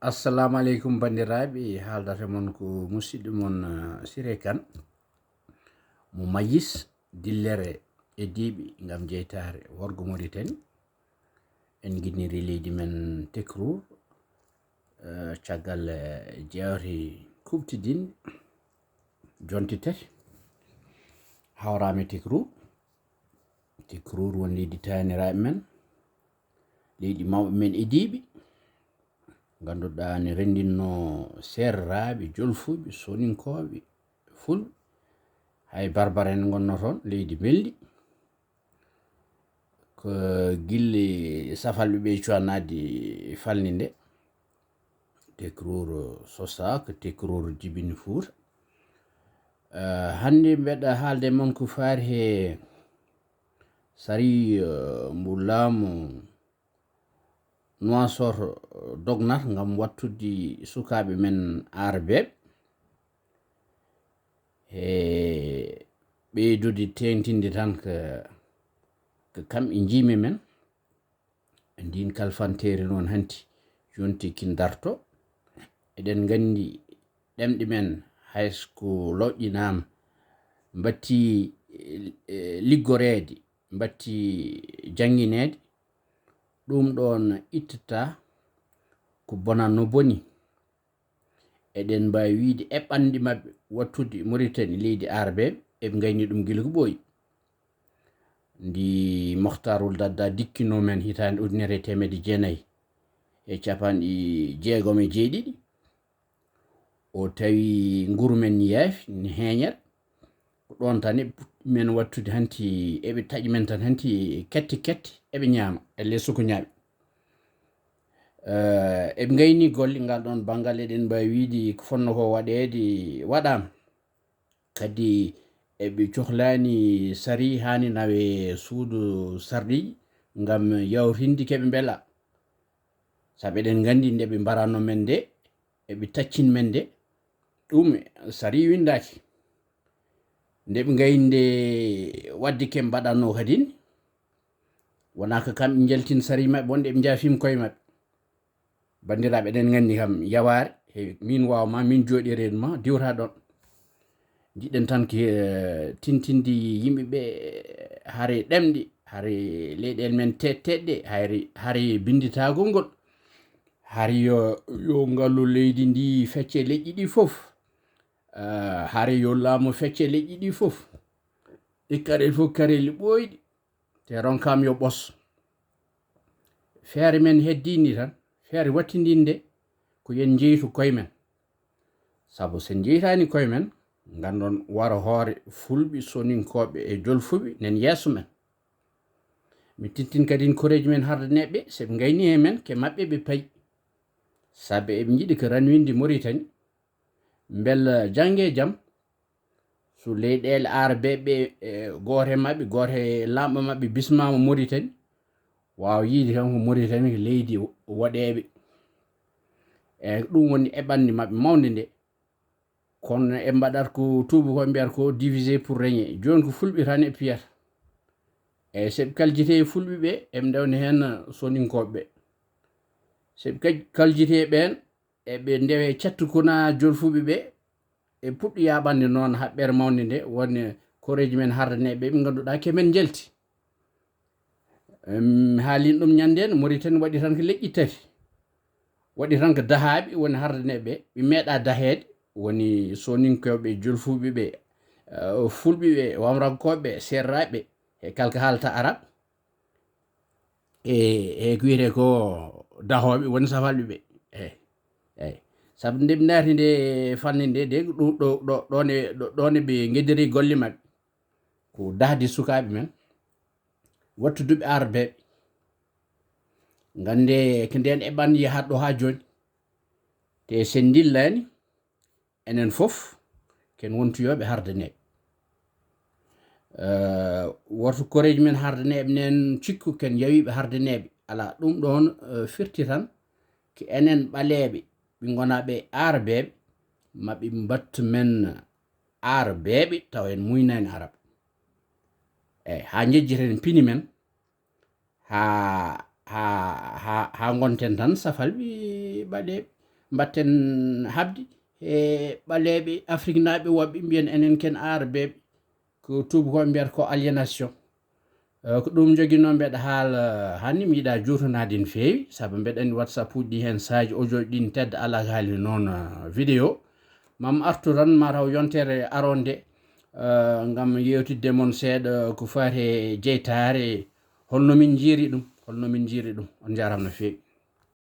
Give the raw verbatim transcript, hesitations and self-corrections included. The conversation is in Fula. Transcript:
Assalamu aleykum, banndiraaɓe. Haaldata mon ko musidɗo mon, eh, Siré Kane, mo Mayis, dillere e diiɓi ngam jeytaare worgo Mauritanie. En nginniri leydi men Tekruur, eh, caggal, eh, jeewte kuuɓtidinɗe jonte tati. Hawraama Tekruur. Tekruur woni leydi taaniraaɓe men, leydi mawɓe men e diiɓi. Ngannduɗaa ne renndinno seereraaɓe, jolfuɓe, soninkooɓe, fulɓe. Hay barbara en ngonno toon, leydi mbelndi. Ko gilli safalɓe ɓe cuwanaade falnde nde. Tekruur sosaaka, Tekruur jibini Fuuta. Eh, hannde mbeɗa haalde mon ko faari he sari, eh, mbo laamu Nuwasoot dognata ngam wattude sukaaɓe men aarbeeɓe. E ɓeydude teeŋtinde tan ko, ko kam e njiimi men. Ndiin kalfanteeri noon hanti yonti kin darto. Eɗen nganndi ɗemɗe men hay so ko loƴƴinaama, mbatti, eh, liggoreede, mbatti janngineede. Ɗum ɗoon ittata ko bonatno boni. Eɗen mbaawi wiyde eɓɓanɗe maɓɓe wattude Mauritanie leydi aarbeeɓe, eɓe ngayni ɗum gila ko ɓooyi. Ndi Mokhtar Ould Daddah dikkinoo men hitaande ujunere e teemedde jeenayi e capanɗe jeegom e jeeɗiɗi, o tawi nguru men ni yaafi, ni heeñere. Ko ɗoon tan eɓe puɗɗi men wattude hanti, eɓe taƴi men tan hanti kette kette, eɓe ñaama, e les sukuñaaɓe. Eh, eɓe ngayni golle ngal ɗoon banngal, eɗen mbaawi wiyde ko fotnoo ko waɗeede, waɗaama. Kadi eɓe cohlaani sari haani nawe suudu sarɗiiji ngam yawtinde keɓe mbela. Sabu eɗen nganndi nde ɓe mbaranno men nde, eɓe taccin men nde, ɗum sari winndaaki. Nde ɓe ngayni nde waɗde ke mbaɗatno kadi, wonaa ko kamɓe njaltin sari maɓɓe, wonde ɓe njaafima koye maɓɓe. Banndiraaɓe, eɗen nganndi kam yawaare, he min waawa ma, min jooɗi reedu ma, diwta ɗoon. Njiɗɗen tan ko, eh, tintinde yimɓe ɓe, eh, hare ɗemɗe, hare leyɗeele men te-, teɗɗe, hare, hare binnditagol ngol, hare yo, yo ngalu leydi ndi fecce leƴƴi ɗi fof, eh, hare yo laamu fecce leƴƴi ɗi fof. Ɗi karel fof kareli ɓooyɗi. Te ronkam yo ɓos. Feere men heddiinde tan, feere wattindinde ko yen njeytu koye men. Sabu so en njeytaani koye men, nganndon waro hoore fulɓe, soninkooɓe e jolfuɓe nen yeeso men. Mi tintin kadi koreeji men hardaneeɓe, so ɓe ngayni e men, ke maɓɓe ɓe payi. Sabu eɓe njiɗi ko ranwinde Mauritanie, mbela jannge jam, so leyɗeele aarbeeɓe, e gooto e maɓɓe, gooto e laamɓe maɓɓe bismaama Mauritanie, waawa yiyde tan ko Mauritanie ko leydi waɗeeɓe. E ɗum woni eɓɓanɗe maɓɓe mawnde nde. Kono eɓe mbaɗata ko tuubakooɓe mbiyata ko diviser pour régner. Jooni ko fulɓe tan e piyata. E so ɓe kaljitee fulɓe ɓe, eɓe ndewna heen soninkooɓe ɓe. So ɓe kaj-, kaljitee ɓeen, eɓe ndewe cattu kona jolfuɓe ɓe, e puɗɗi yaaɓande noon haɓɓere mawnde nde, wonde koreeji men hardaneeɓe ɓe ngannduɗaa ke men njalti. Em, haalin ɗum ñande no Mauritanie waɗi tan ko leƴƴi tati. Waɗi tan ko dahaaɓe woni hardaneeɓe ɓe, ɓe meeɗa daheede, woni soninkooɓe, jolfuɓe ɓe, eh, fulɓe ɓe, wamrankooɓe, seerraaɓe, e kala ko haalata arab. E, e ko wiyetee ko dahooɓe woni safalɓe ɓe. Eyi, eyi. Sabu nde ɓe naati nde fanni nde, de ɗum ɗo, ɗo, ɗoon e, ɗo, ɗoon e ɓe ngeddiri golle maɓɓe. Ko dahde sukaaɓe men, wattuduɓe aarbeeɓe. Ngannde ko ndeen eɓɓanɗe yahat ɗo haa jooni. Te sen ndillaani, enen fof, ken wontoyooɓe hardaneeɓe. Eh, woto koreeji men hardaneeɓe nen cikku ken yawiiɓe hardaneeɓe. Alaa, ɗum ɗoon, eh, firti tan ko enen ɓaleeɓe, ɓe ngonaa ɓe aarbeeɓe, ma ɓe mbattu men aarbeeɓe, tawa en muynaani arab. Eyi, haa njejjiten pini men, haa, haa, haa, haa ngonten tan safalɓe mbatten habdi e ɓaleeɓe afriknaaɓe woɓɓe mbiyen enen ken arabeeɓe, ko tuubakooɓe mbiyata ko aliénation. Eh, ko ɗum joginoo mbeɗa haala hanni, mi yiɗa juutonaade no feewi sabu mbeɗa anndi whatsapp uji ɗi heen saaji audio ɗin tedda alaa haali noon, eh, vidéo. Mam artu tan mataw yontere aronde, eh, ngam yewtidde mon seeɗa ko faati e jeytaare, holno min njiiri ɗum, holno min njiiri ɗum. On njaaraama no feewi.